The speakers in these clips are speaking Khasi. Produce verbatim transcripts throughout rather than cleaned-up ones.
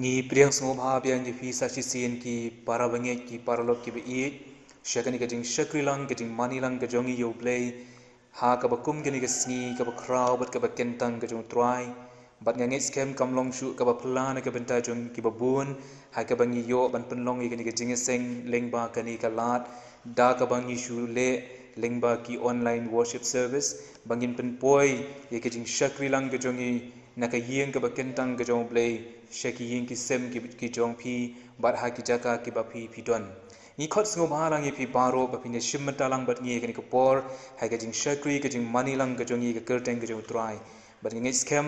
Ngi pdiang sngewbha biang ïa phi sa shisien ki para bangeit, ki paralok kiba ïeit, sha kane ka jingshakri lang, ka jingmane lang ka jong ngi ïa U Blei ha kaba kum kane ka sngi kaba khraw bad kaba kyntang ka jong U Trai. Bad nga ngeit skhem kam long shuh kaba phylla na ka bynta jong kiba bun ha kaba ngi ïoh ban pynlong ïa kane ka jingïaseng lyngba kane ka lad da kaba ngi shu leh lyngba ki online worship service, ba ngin pynpoi ïa ka jingshakri lang ka jong ngi na ka ïing kaba kyntang ka jong U Blei sha ki ïing ki sem ki, ki jong phi bad ha ki jaka kiba phi phi don. Ngi khot sngewbha lang ïa phi baroh ba phin ïashim bynta lang bad ngi ha kane ka por ha ka jingshakri, ka jingmane lang ka jong ngi ha ka kyrteng ka jong U Trai. Bad nga ngeit skhem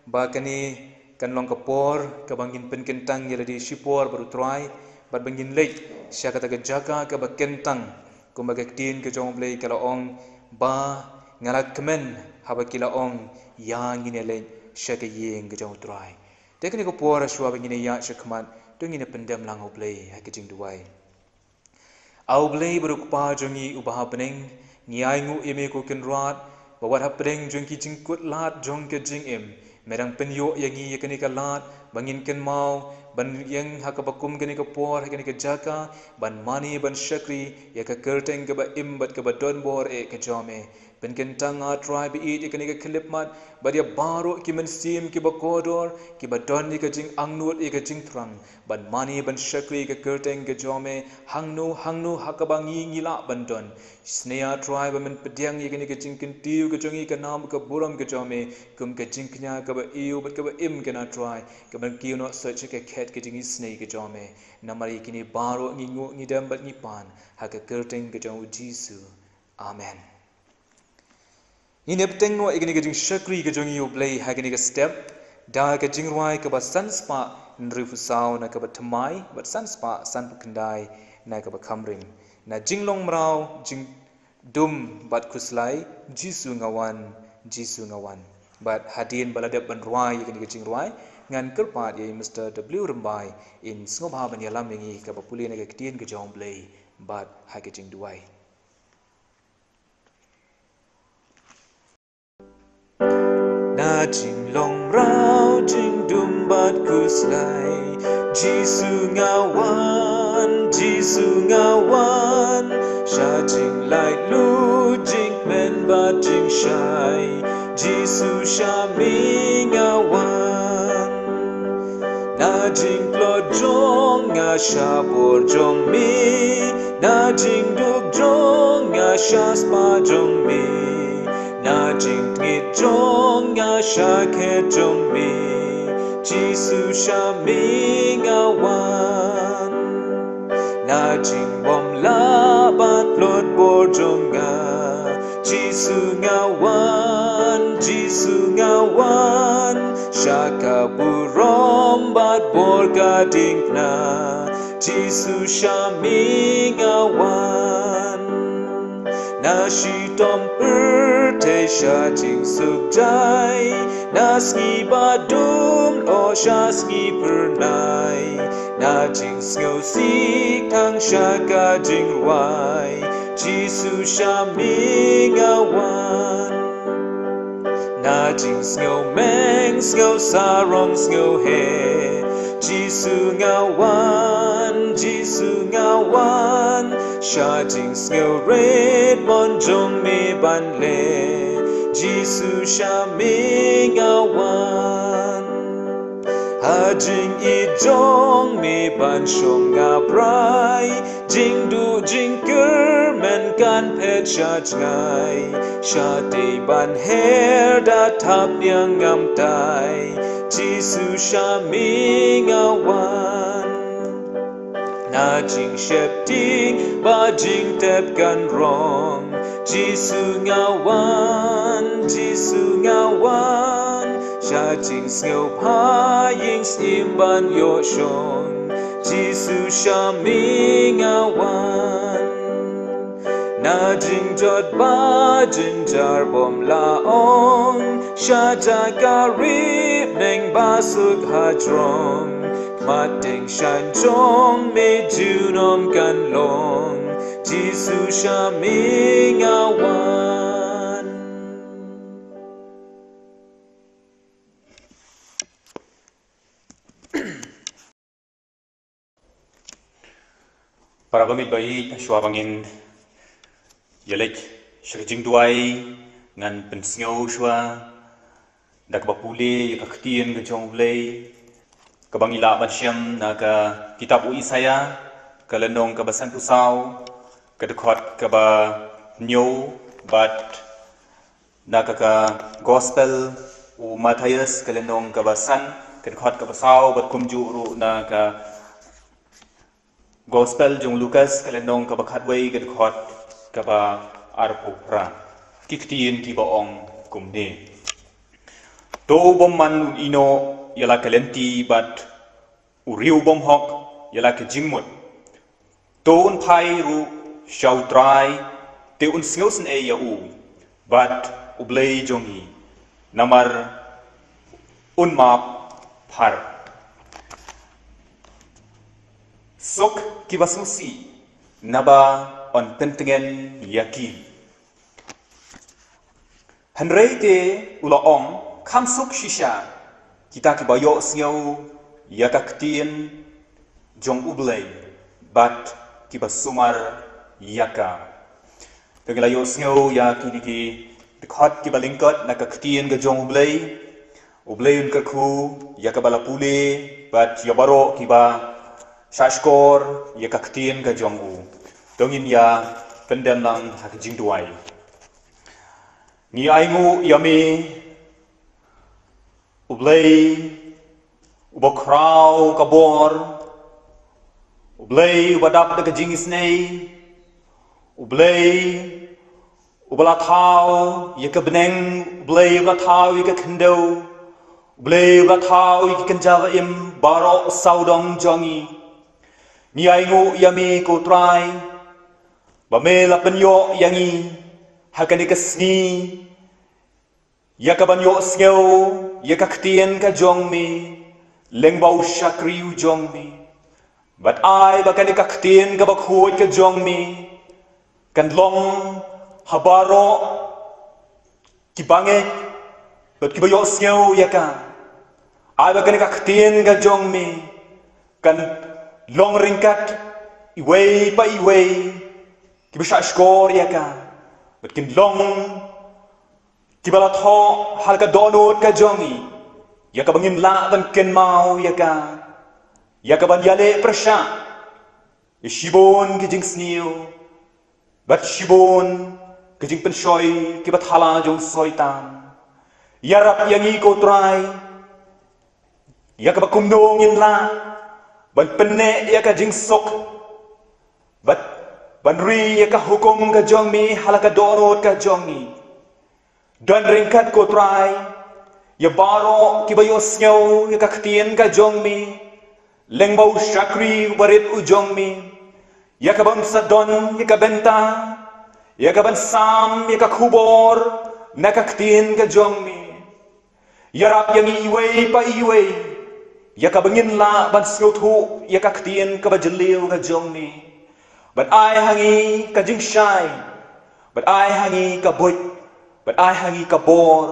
ba kane kan long ka por kaba ngin pynkyntang ïa lade shipor bad U Trai, bad ba ngin leit sha kata ka jaka kaba kyntang, kumba ka ktien ka jong U Blei ka la ong, ba nga la kmen haba ki la ong, ïa ngin ïaleit sha ka ïing ka jong U Trai. Te kane ka por shuwa ba ngin ïaid shakhmat, to ngin ïa pyndem lang ha U Blei ha ka jingduwai. A U Blei bad U Kpa jong ngi uba ha bneng, ngi ainguh ïa me ko Kynrad, ba wat hapdeng jong ki jingkut lad jong ka jingim, me dang pynïoh ïa ngi ïa kane ka lad ba ngin kynmaw ban ïeng ha kaba kum kane ka por, ha kane ka jaka, ban mane ban shakri ïa ka kyrteng kaba im bad kaba donbor eh ka jong me. Pynkyntang, A Trai ba ïeit, ïa kane ka khyllipmat bad ïa baroh ki mynsiem kiba kordor, kiba don ïa ka jingangnud, ïa ka jingthrang ban mane ban shakri ïa ka kyrteng ka jong me hangno hangno ha kaba ngi ngi lah ban don. Sngewbha, A Trai, ba men pdiang ïa kane ka jingkyntiew ka jong ngi, ka nam ka burom ka jong me, kum ka jingkñia kaba ïew bad kaba im, A Trai, kaban kiew noh sha ka khet ka jingisynei ka jong me. Namar ïa kine baroh ngi nguh, ngi dem bad ngi pan ha ka kyrteng ka jong U Jisu. Amen. Ngin ïa bteng noh ïa kane ka jingshakri ka jong ngi ïa U Blei ha kane ka step da ka jingrwai kaba san spah hynriewphew saw na kaba thymmai bad san spah sanphew khyndai na kaba khamrim. Na jinglong mraw jingdum bad khuslai, Jisu nga wan, Jisu nga wan. Bad hadien ba la dep ban rwai ïa kane ka jingrwai, ngan kyrpad ïa i Mister W Rymbai in sngewbha ban ïalam ïa ngi kaba pule na ka ktien ka jong U Blei bad ha ka jingduwai. Na jinglong mraw jingdum bad khuslai, Jisu nga wan, Jisu nga wan. Sha jinglait lut jingkmen bad jingshai, Jisu sha me nga wan. Na jingtlot jong nga sha bor jong me, na jingduk jong nga sha spah jong me, na jingtngit jong nga sha khet jong me, Jisu sha me nga wan. Na jingbymlah bad tlot bor jong nga, Jisu nga wan, Jisu nga wan. Sha ka burom bad bor ka diengphna, Jisu sha me nga wan. Na shitom pyrthei sha jingsuk jai, na sngi ba dum lyoh sha sngi phyrnai, na jingsngewsih tang sha ka jingrwai, Jisu sha me nga wan. Na jingsngewmeng, sngewsarong, sngewheh, Jisu nga wan, Jisu nga wan. Sha jingsngewrit mon jong me ban leh, Jisu sha me nga wan. Ha jingïeit jong me ban shong nga brai, jingduh jingkyrmen kan phet sha jngai. Shatei ban her da thapniang ngam tai, Jisu sha me nga wan. Na jingsheptieng ba jingtep kan rong, Jisu nga wan, Jisu nga wan. Sha jingsngewbha ïing syiem ban ïoh shong, Jisu sha me nga wan. Na jingjot ba jynjar bym lah ong, sha jaka ri bneng ba suk hajrong, mat teng shan jong me junom kan long, Jisu sha me nga wan. Para bangeit, bangeit, shuwa ba ngin ïaleit sha ka jingduwai, ngan pynsngew shuwa da kaba pule ïa ka ktien ka jong U Blei, kaba ngi lah ban shem na ka kitab u Isaïah, ka lynnong kaba sanphew saw, ka dkhot kaba hynñiew, bad na ka, ka gospel u Mathaios, ka lynnong kaba san, ka dkhot kaba saw, bad kumjuh ruh na ka gospel jong u Lukas, ka lynnong kaba khatwei, ka dkhot kaba arphew phra. Ki ktien kiba ong kumne: To u bymman un ïehnoh ïa la ka lynti, bad u riew bymhok ïa la ka jingmut. To un phai ruh sha U Trai, te un sngewsynei ïa u bad U Blei jong ngi, namar un map phar. Suk kiba sngewsih, naba yn pyntngen ïa ki. Hynrei te u la ong: Kham suk shisha kita kiba ïohsngew ïa ka ktien jong U Blei bad kiba sumar ïa ka. To ngin la ïohsngew ïa kine ki dkhot kiba lyngkot na ka ktien ka jong U Blei. U Blei un kyrkhu ïa kaba la pule bad ïa baroh kiba shahshkor ïa ka ktien ka jong u. To ngin ïa pyndem lang ha ka jingduwai. Ngi ainguh ïa me, U Blei uba khraw ka bor, U Blei uba dap da ka jingisynei, U Blei uba la thaw ïa ka bneng, U Blei uba la thaw ïa ka khyndew, U Blei uba la thaw ïa ki kynja ba im baroh sawdong jong ngi. Ngi ainguh ïa me ko Trai, ba me la pynïoh ïa ngi ha kane ka sngi ïa ka ban ïohsngew ïa ka ktien ka jong me lyngba u shakri u jong me. Bad ai ba kane ka ktien kaba khuid ka jong me kan long ha baroh ki bangeit bad kiba ïohsngew ïa ka. Ai ba kane ka ktien ka jong me kan long ryngkat iwei pa iwei kiba shahshkor ïa ka, bad kin long kiba la thoh ha la ka dohnud ka jong ngi, ïa kaba ngin lah ban kynmaw ïa ka, ïa ka ban ïaleh pyrshah ïa shibun ki jingsniew bad shibun ki jingpynshoi kiba thala jong u Soitan. Ïarap ïa ngi ko Trai, ïa kaba kumno ngin lah ban pynneh ïa ka jingsuk bad ban ri ïa ka hukum ka jong me ha la ka dohnud ka jong ngi. Don ryngkat ko Trai ïa baroh kiba ïohsngew ïa ka ktien ka jong me lyngba u shakri uba rit u jong me, ïa ka ban sa don ïa ka bynta, ïa ka ban sam ïa ka khubor na ka ktien ka jong me. Ïarap ïa ngi iwei pa iwei ïa kaba ngin lah ban sngewthuh ïa ka ktien kaba jylliew ka jong me. Bad ai ha ngi ka jingshai, bad ai ha ngi ka buit, bad ai ha ngi ka bor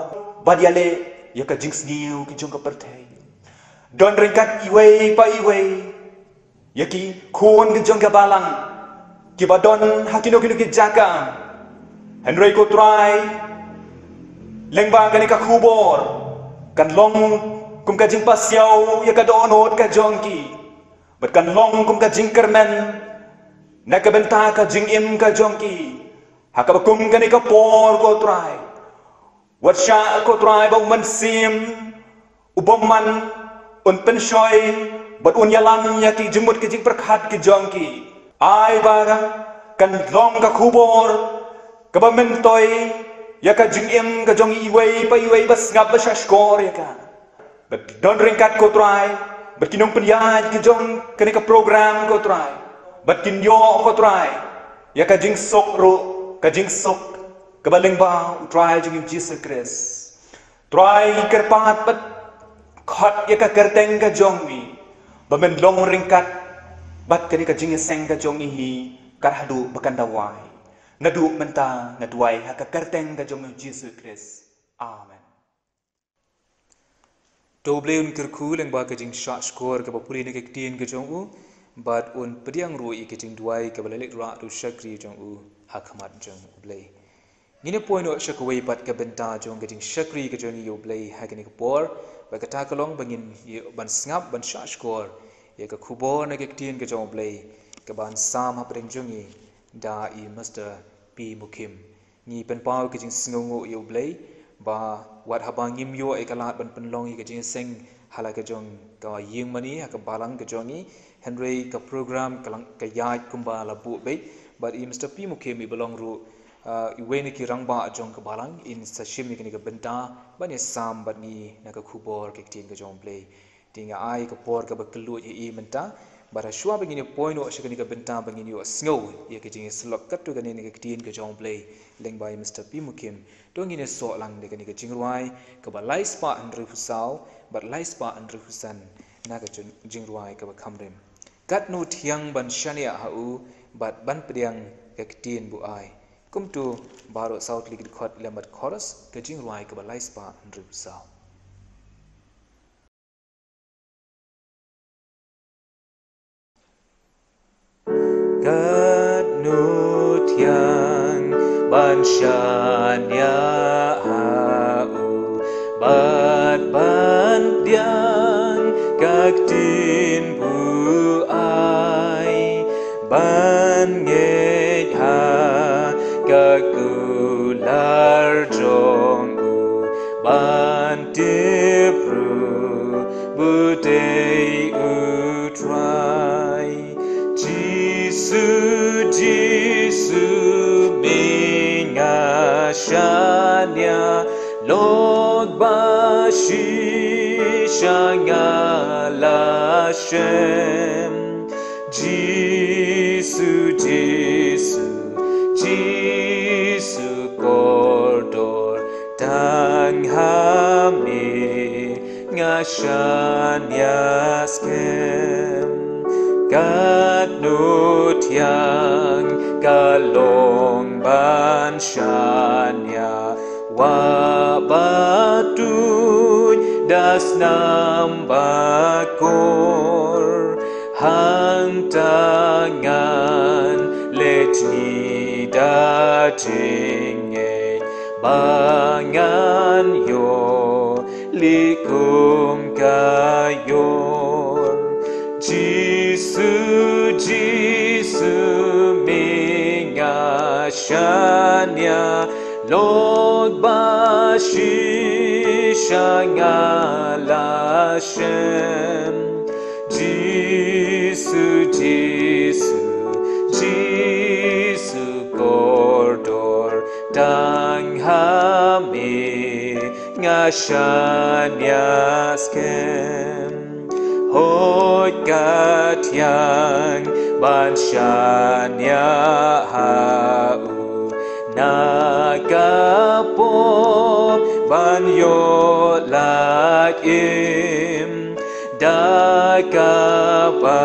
ban ïaleh ïa ka jingsniew ka jong ka pyrthei. Don ryngkat iwei pa iwei ïa ki khun ka jong ka balang kiba don ha kino kino ki jaka. Hynrei ko Trai, lyngba kane ka khubor kan long kum ka jingpasiaw ïa ka dohnud ka jong ki, bad kan long kum ka jingkyrmen na ka bynta ka jingim ka jong ki ha kaba kum kane ka por ko Trai. Wat shah ko Trai ba u Mynsiem u bymman un pynshoi bad un ïalam ïa ki jingmut ki jingpyrkhat ki jong ki. Ai ba kan long ka khubor kaba myntoi ïa ka jingim ka jong iwei pa iwei ba sngap ba shahshkor ïa ka. Bad don ryngkat ko Trai bad ki nongpynïaid ki jong kane ka program ko Trai, bad kin ïoh ko Trai ïa ka jingsuk ruh, ka jingsuk kaba lyngba u Trai jong ngi u Jisu Khrist. Trai, kyrpad bad khot ïa ka kyrteng ka jong me ba men long ryngkat bad kane ka jingïaseng ka jong ngi hi, kat haduh ba kan da wai. Naduh mynta nga duwai ha ka kyrteng ka jong ngi u Jisu Khrist. Amen. To U Blei un kyrkhu lyngba ka jingshahshkor kaba pule na ka ktien ka jong u. bad un pdiang ruh ïa ka jingduwai kaba la leit rah da u shakri jong u ha khmat jong U Blei. Ngin ïa poi noh sha kawei pat ka bynta jong ka jingshakri ka jong ngi ïa U Blei ha kane ka por, bad kata ka long ba ngin ïa ban sngap ban shahshkor ïa ka khubor na ka ktien ka jong U Blei kaban sam hapdeng jong ngi da i Mister P Mukhim. Ngi pynpaw ka jingsngewnguh ïa U Blei ba wat haba ngim ïoh ïa ka lad ban pynlong ïa ka jingïaseng ha la ka jong ka ïing mane ha ka balang ka jong ngi, hynrei ka program ka lang ka ïaid kumba la buh beit, bad i Mister P Mukhim iba long ruh, ah, iwei na ki rangbah jong ka balang, in sa shim ïa kane ka bynta ban ïasam bad ngi na ka khubor ka ktien ka jong U Blei. Te nga ai ka por kaba kylluid ha i mynta, bad ha shuwa ba ngin ïa poi noh sha kane ka bynta ba ngin ïohsngew ïa ka jingïasyllok katto katne na ka ktien ka jong U Blei lyngba i Mister P Mukhim, to ngin ïasoh lang da kane ka jingrwai kaba lai spah hynriewphew saw bad lai spah hynriewphew san na ka jing- jingrwai kaba kham rim. Katno thiang ban shaniah ha u bad ban pdiang ka ktien buaid. Kumto baroh saw tylli ki dkhot lem bad chorus ka jingrwai kaba lai spah hynriewphew saw. Katno thiang ban shaniah ha u bad ban pdiang ka ktien buaid, ban ngeit ha ka kular jong u, ban tip ruh ba u dei U Trai. Jisu, Jisu, me nga shaniah, lok ba shisha nga la shem. Jisu, Jisu, Jisu kordor, tang ha me nga shaniah skhem. Katno thiang ka long ban shaniah, wah ba tuid da snam ba kor, hangta ngan leit shane da jingngeit ba ngan ïoh leh kum ka ïor. Jisu, Jisu, me nga shaniah, lok ba shisha nga la shem. Jisu, Jisu, Jisu kordor, tang ha me nga shaniah skhem. Hoid ka thiang ban shaniah ha u, na ka pop ban ïoh lad im, da kaba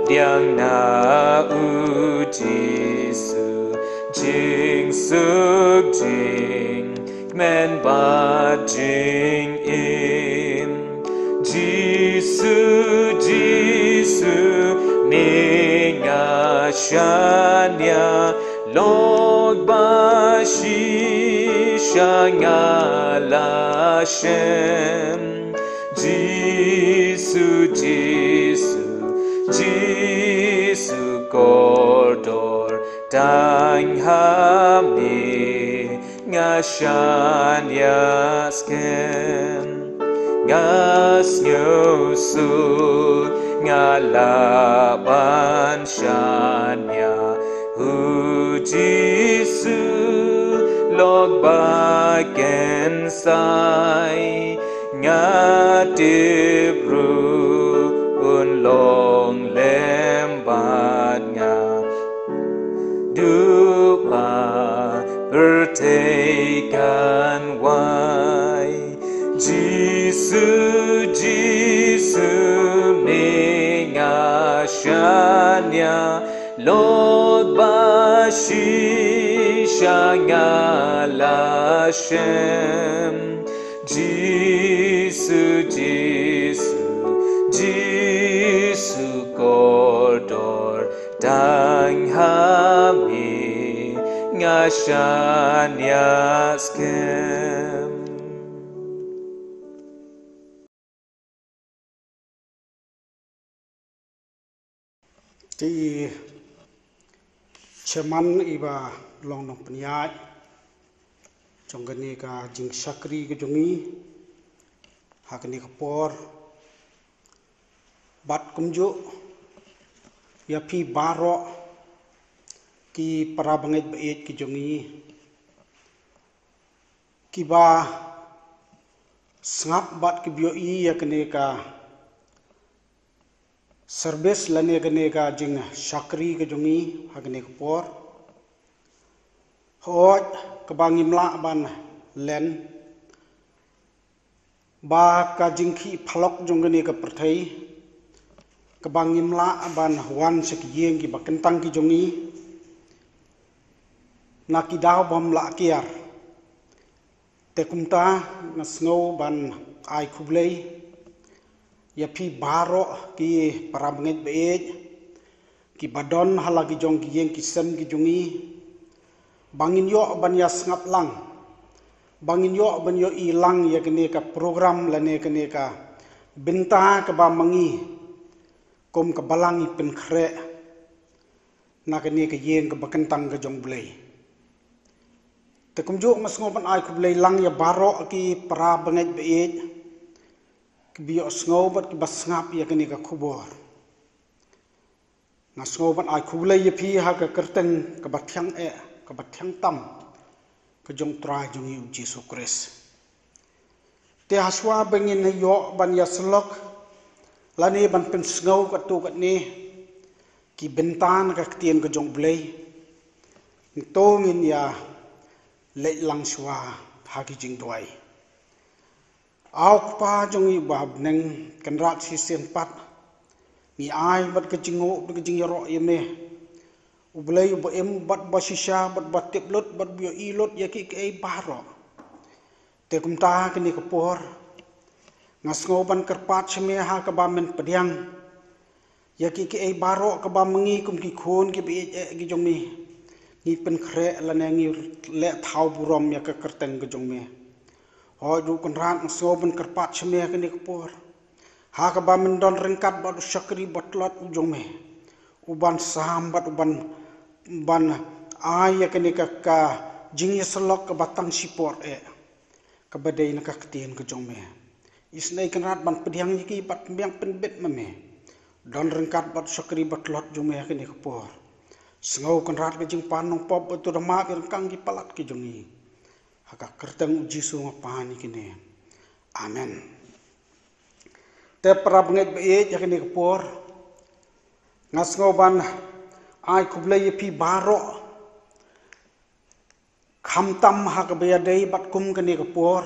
pdiang na u Jisu, jingsuk jing kmen bad jingim. Jisu, Jisu, me nga shaniah, lok ba shisha nga la shem. Jisu, Jisu, Jisu kordor, tang ha me nga shaniah skhem. Nga sngewsuk nga lah ban shaniah, u Jisu lok ba kynsai. Nga tip ruh un long lem bad nga, haduh ba pyrthei kan wai. Jisu, Jisu, me nga shaniah, lok ba shisha nga la shem. Jisu, Jisu, Jisu ko Dor tang ha me nga shaniah skhem. Te i chairman iba long nongpynïaid jong kane ka jingshakri ka jong i ha kane ka por, bad kumjuh ïa phi baroh ki para bangeit ba ïeit ki jong i, kiba sngap bad kiba ïohi ïa kane ka service lane kane ka jingshakri ka jong i ha kane ka por. Hooid, kaba ngim lah ban len ba ka jingkhih phalok jong kane ka pyrthei, kaba ngim lah ban wan sha ki ïing kiba kyntang ki jong i na ki daw bym lah kiar. Te kumta nga sngew ban ai khublei ïa phi baroh ki para bangeit ba ïeit kiba don ha la ki jong ki ïing ki sem ki jong i, ba ngin ïoh ban ïa sngap lang, ba ngin ïoh ban ïohi lang ïa kane ka program lane kane ka bynta kaba ma ngi kum ka balang ngi pynkhreh na kane ka ïing kaba kyntang ka jong U Blei. Te kumjuh nga sngew ban ai khublei lang ïa baroh ki para bangeit ba ïeit kiba ïohsngew bad kiba sngap ïa kane ka khubor. Nga sngew ban ai khublei ïa phi ha ka kyrteng kaba thiang eh, kaba thiang tam ka jong U Trai jong ngi U Jisu Khrist. Te hashwa ba ngin ïoh ban ïa syllok lane ban pynsngew katto katne ki bynta na ka ktien ka jong U Blei, to ngin ïa leit lang shuwa ha ki jingduwai. Aw Kpa jong ngi uba ha bneng, Kynrad shisien pat, ngi ai bad ka jingnguh bad ka jingïaroh ïa me, U Blei uba im bad uba shisha bad uba tip lut bad uba ïohi lut ïa kiei kiei baroh. Te kumta kane ka por nga sngew ban kyrpad sha me ha kaba men pdiang ïa kiei kiei baroh kaba ma ngi kum ki khun kiba ïeit eh ki jong me ngi pynkhreh lane ngi leh thaw burom ïa ka kyrteng ka jong me. Hooid ruh Kynrad nga sngew ban kyrpad sha me ha kane ka por ha kaba men don ryngkat bad u shakri ba tlot u jong me, u ban sam bad u ban, ban ai ïa kane ka, ka jingïasyllok kaba tang shipor eh, kaba dei na ka ktien ka jong me. Isynei Kynrad ban pdiang ïa ki bad pynbiang pynbit ma me. Don ryngkat bad u shakri ba tlot jong me ha kane ka por. Sngew Kynrad ka jingpan nongpop bad to da map ïa ryngkang ki palat ki jong ngi. Ha ka kyrteng U Jisu nga pan ïa kine. Amen. Te para bangeit ba ïeit, ha kane ka por nga sngew ban ai khublei ïa phi baroh, khamtam ha kaba ïadei bad kum kane ka por.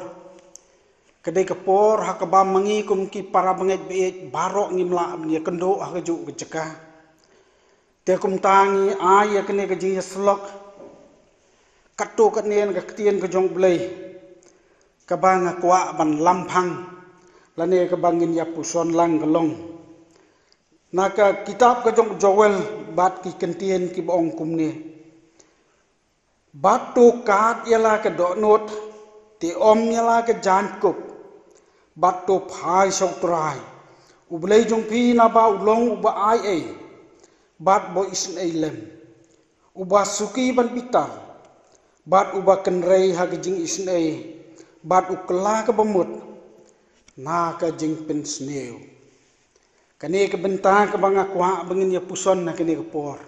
Ka dei ka por ha kaba ma ngi kum ki para bangeit ba ïeit baroh ngim lah ban ïakynduh ha kajuh ka jaka. Te kumta ngi ai ïa kane ka jingïasyllok katto katne na ka ktien ka jong U Blei, kaba nga kwah ban lamphang lane kaba ngin ïa puson lang ka long na ka kitab ka jong u Joel bad ki kyntien kiba ong kumne. Bad to kad ïa la ka dohnud, te ym ïa la ka jaiñkup, bad to phai sha U Trai U Blei jong phi, naba u long uba ai ei bad uba isynei lem, uba suki ban bitar, bad uba kynrei ha ka jingisynei, bad u kylla kaba mut na ka jingpynsniew. Kane ka bynta kaba nga kwah ba ngin ïa puson ha kane ka por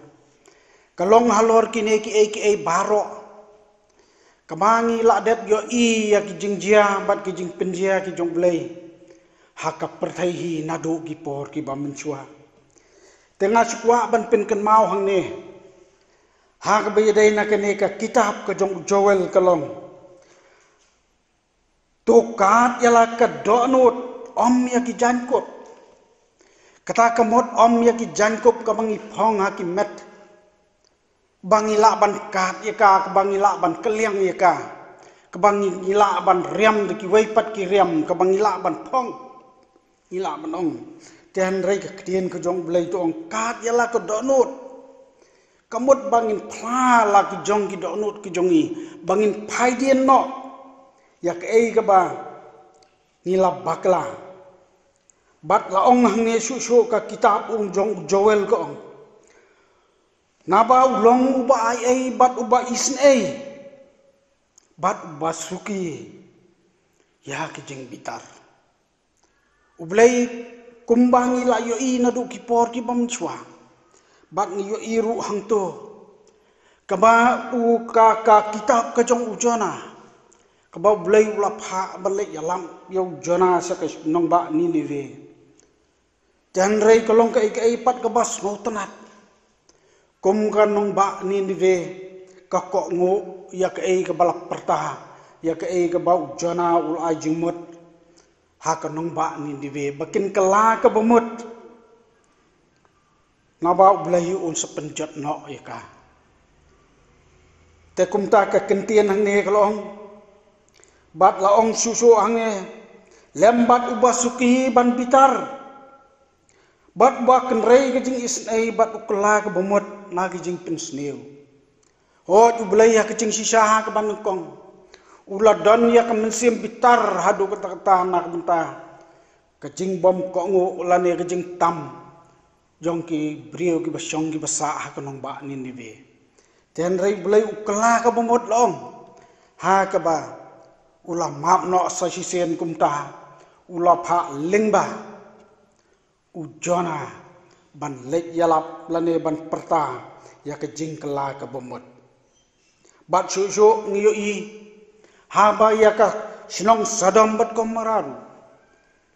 ka long halor kine kiei kiei baroh kaba ngi la dep ïohi ïa ki jingjia bad ki jingpynjia ki jong U Blei ha ka pyrthei hi naduh ki por kiba mynshuwa. Te nga shu kwah ban pynkynmaw hangne ha kaba ïadei na kane ka kitab ka jong u Joel ka long, to kad ïa la ka dohnud, ym ïa ki jaiñkup. Kata ka mut ym ïa ki jaiñkup kaba ngi phong ha ki met, ba ngi lah ban kad ïa ka, kaba ngi lah ban kylliang ïa ka, kaba ngi, ngi lah ban riam da kiwei pat ki riam, kaba ngi lah ban phong. Ngi lah ban ong Te hynrei ka ktien ka jong U Blei to ong kat ïa la ka dohnud. Ka mut ba ngin phla la ki jong ki dohnud ki jong i. Ba ngin phai dien noh. Ïa kaei kaba ngi la bakla. Bad la ong hangne shuh shuh ka kitab u jong u Joel ka ong. Naba u long uba ai ei bad uba isynei. Bad uba suki. Ïa ki jingbitar. U Blei kumba ngi la ïohi naduh ki por ki bym shuwa. Bad ngi ïohi ruh hangto. Kaba u ka, ka kitab ka jong u Jonah. Kaba U Blei u la phah ban leit ïalam ïa u Jonah sha ka nongbah Ninive. Te hynrei ka long kaei kaei pat kaba sngewtynnat. Kum ka nongbah Ninive ka kohnguh ïa kaei kaba la pyrta ïa kaei kaba u Jonah u la ai jingmut. Ha ka nongbah Ninive ba kin kylla kaba mut. Naba U Blei un sa pynjot noh ïa ka. Te kumta ka ktien hangne ka la ong. Bad la ong shuh shuh hangne. Lem bad uba suki ban bitar. Bad uba kynrei ka jingisynei bad u kylla kaba mut na ka jingpynsniew. Hooid U Blei ha ka jingshisha ha kaba nyngkong. U la don ïa ka mynsiem bitar haduh katta katta na ka bynta. Ka jingbym kohnguh lane ka jingtam. Jong ki briew kiba shong kiba sah ha ka nongbah Ninive. Te hynrei U Blei u kylla kaba mut la ong. Ha kaba. U la map noh sa shisien kumta. U la phah lyngba. U Jonah ban leit ïalap lane ban pyrta ïa ka jingkylla kaba mut. Bad shuh shuh ngi ïohi haba ïa ka shnong Sodom bad Gomorrah ruh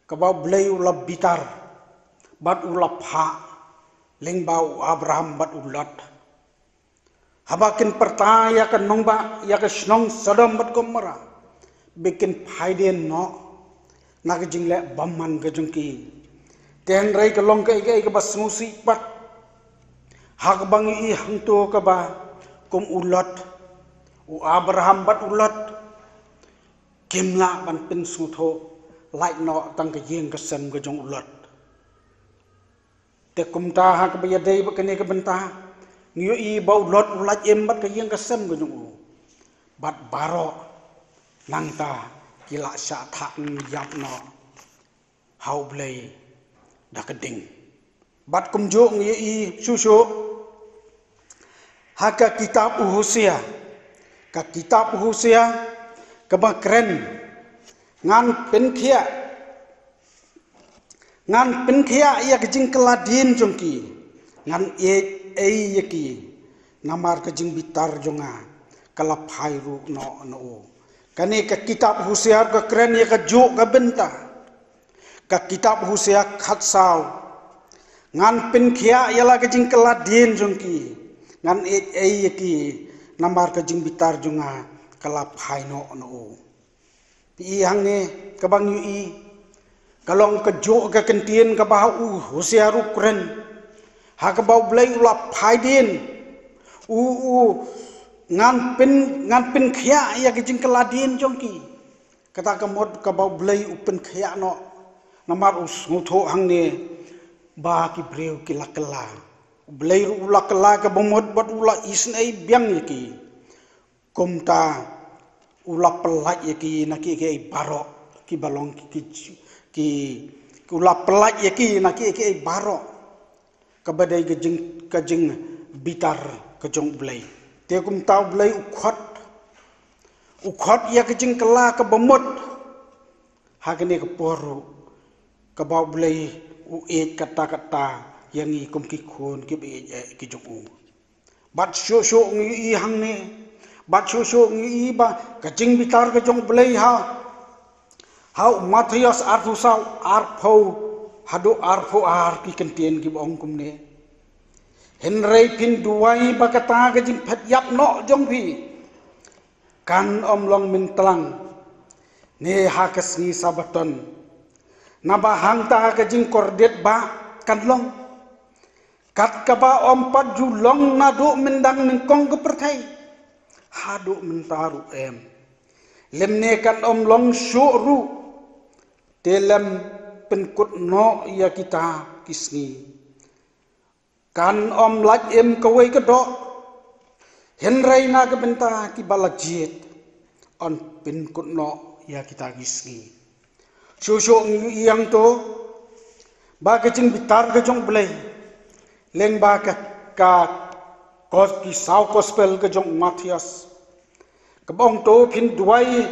kaba U Blei u la bitar bad u la phah lyngba u Abraham bad u Lot. Haba kin pyrta ïa ka nongbah ïa ka shnong Sodom bad Gomorrah. Ba kin phai dien noh. Na ka jingleh bymman ka jong ki. Te hynrei ka long kaei kaei kaba sngewsih pat. Ha kaba ngi ïohi hangto kaba. Kum u Lot. U Abraham bad u Lot. Kim lah ban pynsngewthuh. Lait noh tang ka ïing ka sem ka jong u Lot. Te kumta ha kaba ïadei bad kane ka bynta. Ngi ïohi ba u Lot u lait im bad ka ïing ka sem ka jong u. Bad baroh. Nangta ki la shah thah ïap noh. Ha U Blei. Da ka ding. Bad kumjuh ngi ïohi shuh shuh. Ha ka kitab u Hosea. Ka kitab u Hosea. Kaba kren. Ngan pynkhiah. Ngan pynkhiah ïa ka jingkylla dien jong ki. Ngan ïeit ei ïa ki. Namar ka jingbitar jong nga. Ka la phai ruh noh na u. Kane ka kitab Hosea ka kren ïa kajuh ka bynta. Ka kitab Hosea khatsaw. Ngan pynkhiah ïa la ka jingkylla dien jong ki. Ngan ïeit ei ïa ki. Namar ka jingbitar jong nga. Ka la phai noh na u. Phi i hangne kaba ngi ïohi. Ka long kajuh ka ktien kaba ha u Hosea u kren. Ha kaba U Blei u la phai dien. U, u, ngan pyn, ngan pynkhiah ïa ka jingkylla dien jong ki. Kata ka mut kaba U Blei u pynkhiah noh. Namar u sngewthuh hangne. Ba ki briew ki la kylla. U Blei ruh u la kylla kaba mut bad u la isynei biang ïa ki. Kumta u la pyllait ïa ki na kiei kiei baroh kiba long ki, ki, ki, u la pyllait ïa ki na kiei kiei baroh. Kaba dei ka jing, ka jingbitar ka jong U Blei. Te kumta U Blei u khot. U khot ïa ka jingkylla kaba mut. Ha kane ka por ruh. Kaba U Blei u ïeit katta katta ïa ngi kum ki khun kiba ïeit eh ki jong u. Bad shuh shuh ngi ïohi hangne. Bad shuh shuh ngi ïohi ba ka jingbitar ka jong U Blei ha. Ha u Mathaios arphew saw arphew haduh arphew ar ki ktien kiba ong kumne. Hynrei phin duwai ba kata ka jingphet ïap noh jong phi. Kan ym long myntlang. Ne ha ka sngi Sabaton. Naba hangta ka jingkordit ba kan long. Kat kaba ym pat ju long naduh myndang nyngkong ka pyrthei. Haduh mynta ruh em. Lymne kan ym long shuh ruh. Te lem pynkut noh ïa kita ki sngi. Kan ym lait im kawei ka doh, hynrei na ka bynta kiba la jied yn pynkut noh ïa kita ki sngi. Shuh shuh ngi ïohi hangto ba ka jingbitar ka jong U Blei lyngba ka, ka, ka ki saw gospel ka jong u Mathaios, kaba ong, to phin duwai,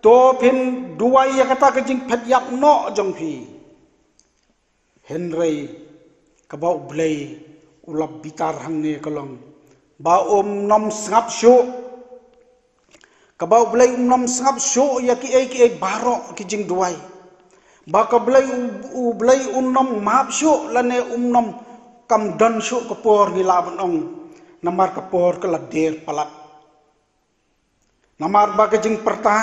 to phin duwai ïa kata ka jingphet ïap noh jong phi. Hynrei kaba U Blei u la bitar hangne ka long ba um nym sngap shuh, kaba U Blei um nym sngap shuh ïa kiei kiei baroh ki jingduwai, ba ka Blei u, U Blei um nym map shuh lane um nym, kam don shuh ka por, ngi lah ban ong, namar ka por ka la der palat. Namar ba ka jingpyrta,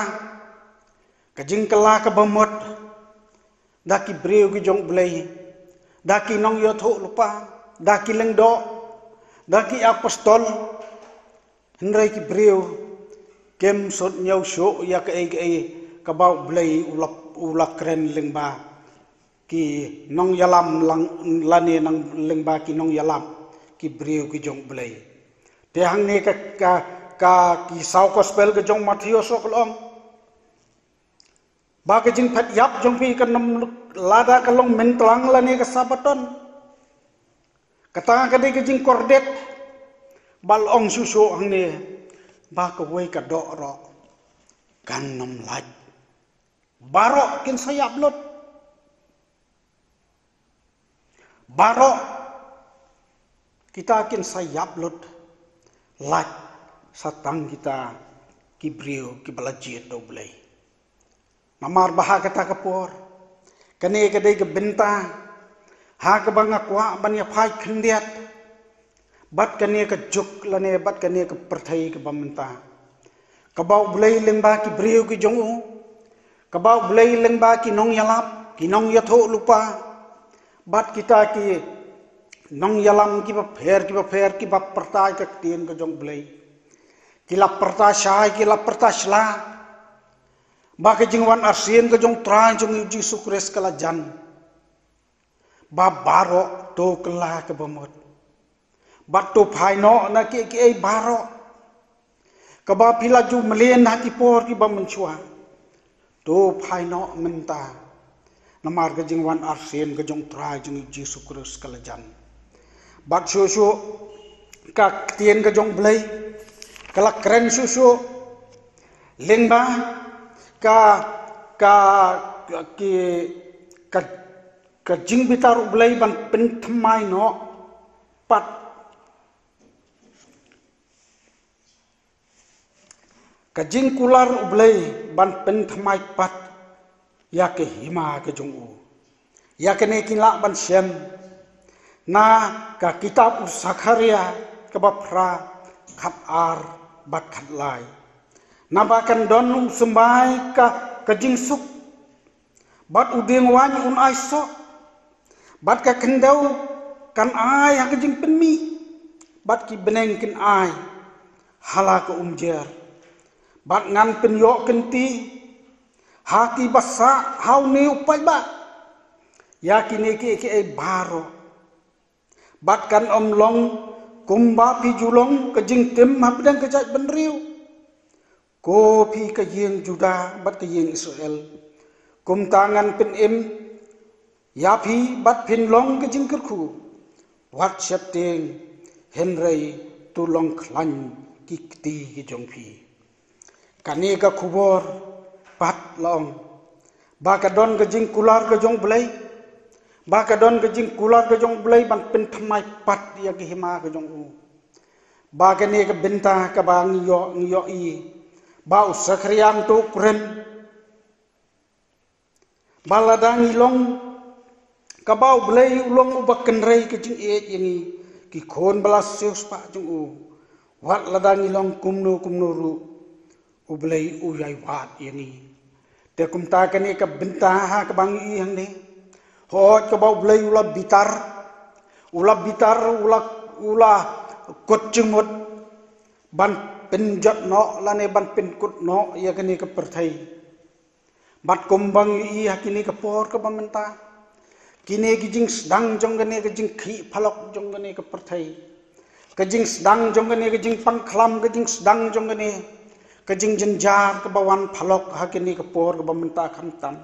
ka jingkylla kaba mut da ki briew ki jong U Blei, da ki nongïathuhlypa, da ki lyngdoh, da ki apostol, hynrei ki briew kim sngewthuh shuh ïa kaei kaei kaba U Blei u la, u la kren lyngba ki nongïalam lang, lane nang lyngba ki nongïalam, ki briew ki jong U Blei. Te hangne ka, ka, ka ki saw gospel ka jong u Mathaios ka la ong ba ka jingphet ïap jong phi kan nym lada ka long myntlang lane ka Sabaton. Kata ka dei ka jingkordit. Ba la ong shuh shuh hangne ba kawei ka doh ruh kan nym lait. Baroh kin sa ïap lut. Baroh kita kin sa ïap lut, lait sa tang kita ki briew kiba la jied da U Blei. Namar ba ha kata ka por, kane ka dei ka bynta ha kaba nga kwah ban ïa phai khyndiat bad kane ka juk lane bad kane ka pyrthei kaba mynta, kaba U Blei lyngba ki briew ki jong u, kaba U Blei lyngba ki nongïalap, ki nongïathuhlypa, bad kita ki nongïalam kiba pher kiba pher kiba pyrta ïa ka ktien ka jong U Blei, ki la pyrta shai, ki la pyrta sla ba ka jingwan arsien ka jong u Trai jong ngi u Jisu Khrist ka la jan. Ba baroh to kylla kaba mut bad to phai noh na kiei kiei baroh kaba phi la ju mlien ha ki por kiba mynshuwa. To phai noh mynta, namar ka jingwan arsien ka jong u Trai jong ngi u Jisu Khrist ka la jan. Bad shuh shuh ka ktien ka jong U Blei ka la kren shuh shuh lyngba ka, ka, ka, ki, ka, ka jingbitar U Blei ban pynthymmai noh pat, ka jingkular U Blei ban pynthymmai pat ïa ka hima ka jong u. Ïa kane kin lah ban shem na ka kitab u Sakharia kaba phra, khatar bad khatlai. Naba kan don u symbai ka, ka jingsuk, bad u dieng waiñ un ai soh, bad ka khyndew kan ai ha ka jingpynmih, bad ki bneng kin ai ha la ka umjer. Bad ngan pynïoh kynti ha kiba sah ha une u paidbah ïa kine kiei kiei baroh. Bad kan ym long kumba phi ju long ka jingtim hapdeng ka jaitbynriew, ko phi ka ïing Juda bad ka ïing Israel. Kumta ngan pynim ïa phi bad phin long ka jingkyrkhu. Wat sheptieng, hynrei to long khlaiñ ki kti ki jong phi. Kane ka khubor pat la ong ba ka don ka jingkular ka jong U Blei, ba ka don ka jingkular ka jong U Blei ban pynthymmai pat ïa ka hima ka jong u. Ba kane ka bynta kaba ngi ïoh, ngi ïohi ba u Sakharia hangto u kren ba lada ngi long, kaba U Blei u long uba kynrei ka jingïeit ïa ngi ki khun ba la siewspah jong u, wat lada ngi long kumno kumno ruh, U Blei u ïai wad ïa ngi. Te kumta kane ka bynta ha kaba ngi ïohi hangne, hooid kaba U Blei u la bitar, u la bitar, u la, u la kut jingmut ban pynjot noh lane ban pynkut noh ïa kane ka pyrthei. Bad kumba ngi ïohi ha kine ka por kaba mynta, Kine ki jingsdang jong kane ka jingkhih phalok jong kane ka pyrthei, ka jingsdang jong kane ka jingpang khlam, ka jingsdang jong kane ka jingjynjar kaba wan phalok ha kane ka por kaba mynta khamtam.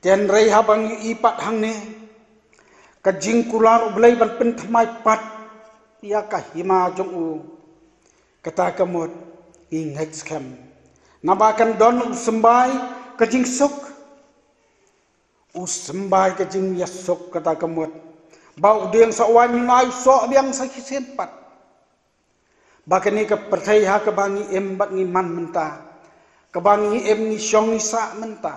Te hynrei haba ngi ïohi pat hangne, ka jingkular U Blei ban pynthymmai pat ïa ka hima jong u, kata ka mut ngi ngeit skhem. Naba kan don u symbai ka jingsuk, u symbai ka jingïasuk, kata ka mut ba u dieng soh waiñ u soh biang sa shisien pat. Ba kane ka pyrthei ha kaba ngi im bad ngi man mynta, kaba ngi im ngi shong ngi sah mynta,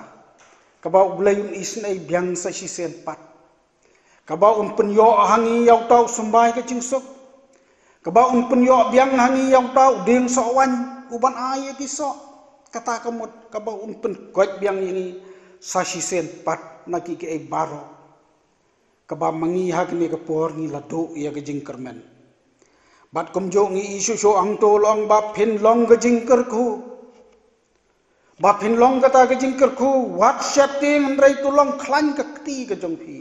kaba U Blei un isynei biang sa shisien pat. Kaba un pynïoh ha ngi ïa uta u symbai ka jingsuk, kaba un pynïoh biang ha ngi ïa uta u dieng soh waiñ uban ai ïa ki soh, kata ka mut kaba un pynkoit biang ïa ngi sa shisien pat na ki kaei baroh. Kaba ma ngi ha kane ka por ngi la duh ïa ka jingkyrmen. Bad kumjuh ngi ïohi shuh shuh hangto la ong ba phin long ka jingkyrkhu. Ba phin long kata ka jingkyrkhu, wat sheptieng hynrei to long khlaiñ ka kti ka jong phi.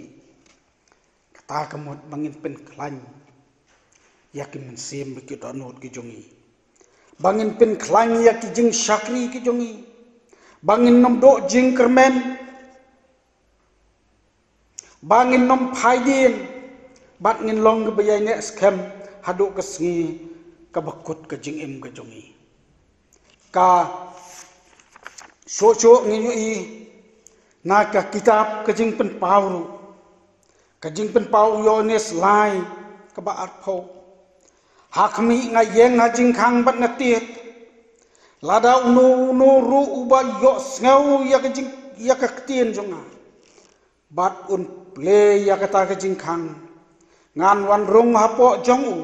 Kata ka mut ba ngin pynkhlaiñ ïa ki mynsiem bad ki dohnud ki jong ngi. Ba ngin pynkhlaiñ ïa ki jingshakri ki jong ngi. Ba ngin nym duh jingkyrmen. Ba ngin nym phai dien, bad ngin long kaba ïaineh skhem haduh ka sngi kaba kut ka jingim ka jong ngi. Ka shuh shuh ngi ïohi na ka kitab ka Jingpynpaw ruh, ka Jingpynpaw u Ïoannis lai kaba arphew. Ha khmih nga ïeng ha jingkhang bad nga tied. Lada uno uno ruh uba ïohsngew ïa ka jing, ïa ka ktien jong nga, bad un plie ïa kata ka jingkhang, ngan wan rung hapoh jong u,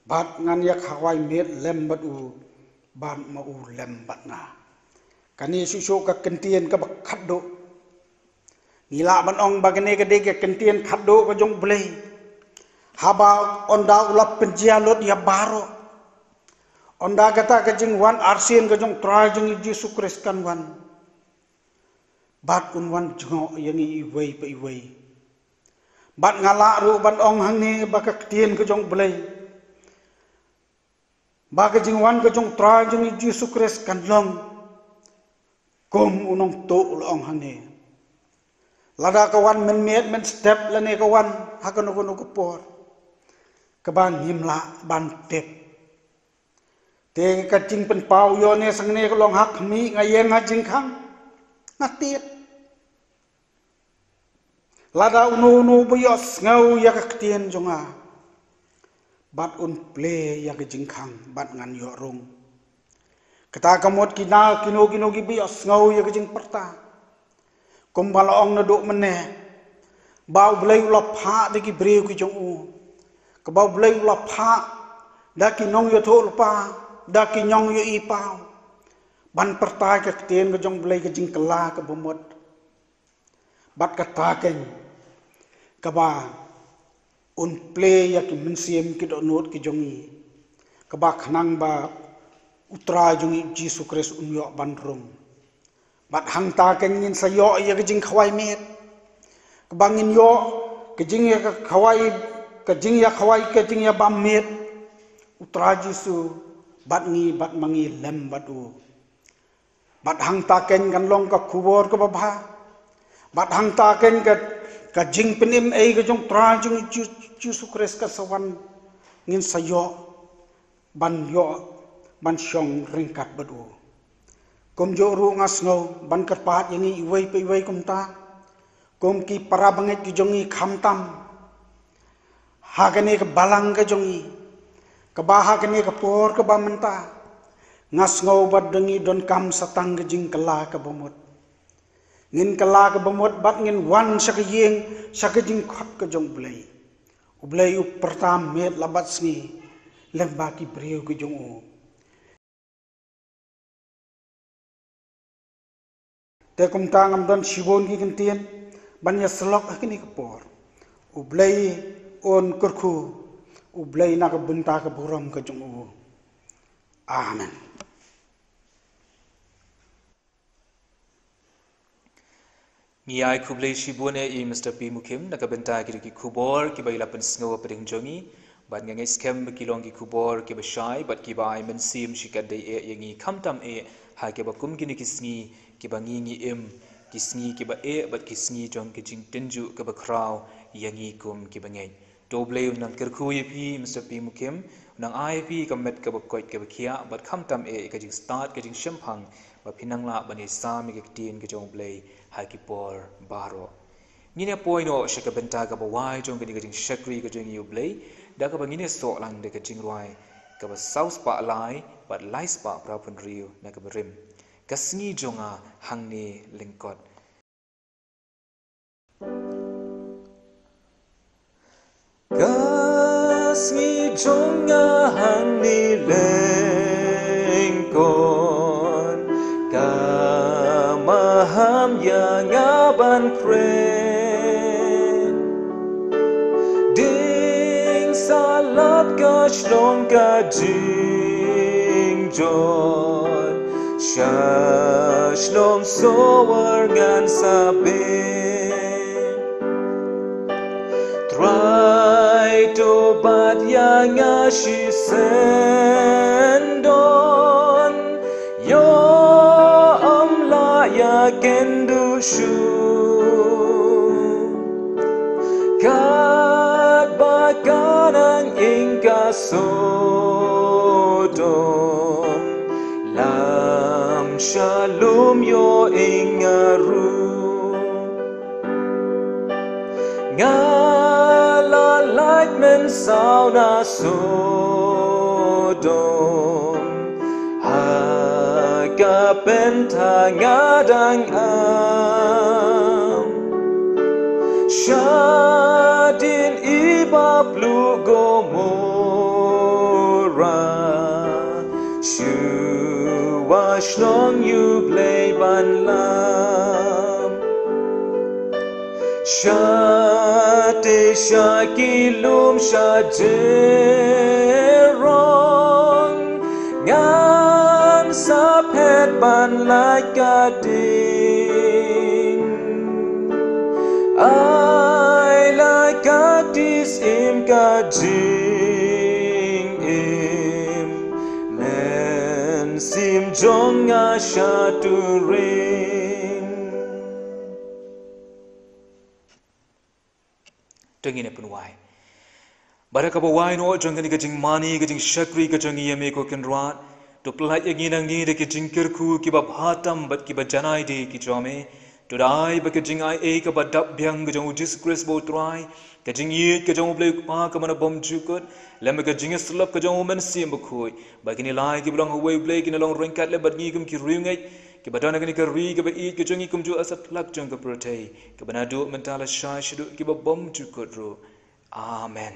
bad ngan ïa khawai miet lem bad u, bad ma u lem bad nga. Kane shuh shuh ka kyntien kaba khatduh. Ngi lah ban ong ba kane ka dei ka kyntien khatduh ka jong U Blei. Haba ynda u la pynjia lut ïa baroh. Ynda kata ka jingwan arsien ka jong U Trai jong ngi Jisu Khrist kan wan. Bad un wan jngoh ïa ngi iwei pa iwei. Bad nga lah ruh ban ong hangne ba ka ktien ka jong U Blei, ba ka jingwan ka jong U Trai jong ngi Jisu Khrist kan long kum u nongtuh u la ong hangne. Lada ka wan mynmiet mynstep lane ka wan ha kano kano ka por, kaba ngim lah ban tip. Te ka Jingpynpaw u Ïoannis hangne ka long ha khmih nga ïeng ha jingkhang, nga tied. Lada uno uno ba ïohsngew ïa ka ktien jong nga, bad un plie ïa ka jingkhang bad ngan ïoh rung. Kata ka mut kino kino kino kiba ïohsngew ïa ka jingpyrta. Kumba la ong naduh mynne, ba U Blei u la phah da ki briew ki jong u. Kaba U Blei u la phah da ki nongïathuhlypa, da ki nongïohi paw, ban pyrta ïa ka ktien ka jong U Blei ka jingkylla kaba mut. Bad kata keiñ kaba un plie ïa ki mynsiem ki dohnud ki jong ngi, kaba khnang ba U Trai jong ngi Jisu Khrist un ïoh ban rung. Bad hangta keiñ ngin sa ïoh ïa ka jingkhawai miet. Kaba ngin ïoh ka jingïakhawai, ka jingïakhawai, ka jingïabam miet U Trai Jisu bad ngi, bad ma ngi lem bad u. Bad hangta keiñ kan long ka khubor kaba bha. Bad hangta keiñ ka, ka jingpynim ei ka jong U Trai jong ngi Jisu, Jisu Khrist kan sa wan, ngin sa ïoh ban ïoh ban shong ryngkat bad u. Kumjuh ruh nga sngew ban kyrpad ïa ngi iwei pa iwei kumta, kum ki para bangeit ki jong ngi khamtam ha kane ka balang ka jong ngi, kaba ha kane ka por kaba mynta nga sngew ba dang ngi donkam sa tang ka jingkylla kaba mut. Ngin kylla kaba mut bad ngin wan sha ka ïing, sha ka jingkhot ka jong U Blei. U Blei u pyrta miet la bad sngi lyngba ki briew ki jong u. Te kumta ngam don shibun ki kyntien ban ïasyllok ha kine ki por. U Blei un kyrkhu, U Blei na ka bynta ka burom ka jong u. Amen. Ngi ai khublei shibun ïa i Mister P Mukim na ka bynta ki, ki khubor kiba i la pynsngew ha pdeng jong ngi. Bad nga ngeit skhem ba ki long ki khubor kiba shai bad kiba ai mynsiem shikatdei eh ïa ngi, khamtam eh ha kiba kum kine ki sngi kiba ngi ngi im, ki sngi kiba eh bad ki sngi jong ki jingtynjuh kaba khraw ïa ngi kum kiba ngeit. To U Blei un nang kyrkhu ïa phi Mister P Mukim, un nang ai ïa phi ka met kaba koit kaba khiah bad khamtam eh ka jingstad ka jingshemphang ba phin nang lah ban ïasam ïa ka ktien ka jong U Blei ha ki por baroh. Ngin ïa poi noh sha ka bynta kaba wai jong kane ka jingshakri ka jong i U Blei da kaba ngin ïasoh lang da ka jingrwai kaba saw spah lai bad lai spah phra phew hynriew na kaba rim: Ka sngi jong nga hangne lyngkot. Ka sngi jong nga hangne lyngkot, ka maham ïa nga ban kren. Ding salat ka shlong ka jingjot, sha shlong sohwar ngan sa beh. Trai to bat ïa nga shisien don, ïoh ym lah ïa kynduh shuh. Katba ka nang ing ka Sodom, lam shalom ïoh ing nga ruh. Nga la lait mynsaw na Sodom, ha ka bynta nga dang am. Shadien i baplu Gomora, shuwa shnong ïa U Blei ban lam. Shatei sha ki lum sha jerong, ngan sa phet ban lait ka ding. Ai la ka tis im ka jingim, mynsiem jong nga sha turing. To ngin ïa pynwai. Bad ha kaba wai noh jong kane ka jingmane ka jingshakri ka jong ngi ïa me ko Kynrad, to pyllait ïa ngi nangne da ki jingkyrkhu kiba bha tam bad kiba janai de ki jong me. To da ai ba ka jingai ei kaba dap biang ka jong U Jisu Khrist ba U Trai, ka jingïeit ka jong U Blei U Kpa kaba na bymjukut, lem bad ka jingïasyllok ka jong U Mynsiem Bakhuid, ba kine lai kiba long ha uwei U Blei kin long ryngkat lem bad ngi kum ki riewngeit kiba don ha kane ka ri kaba ïeit ka jong ngi, kumjuh ha satlak jong ka pyrthei, kaba naduh mynta lashai shaduh kiba bymjukut ruh. Amen.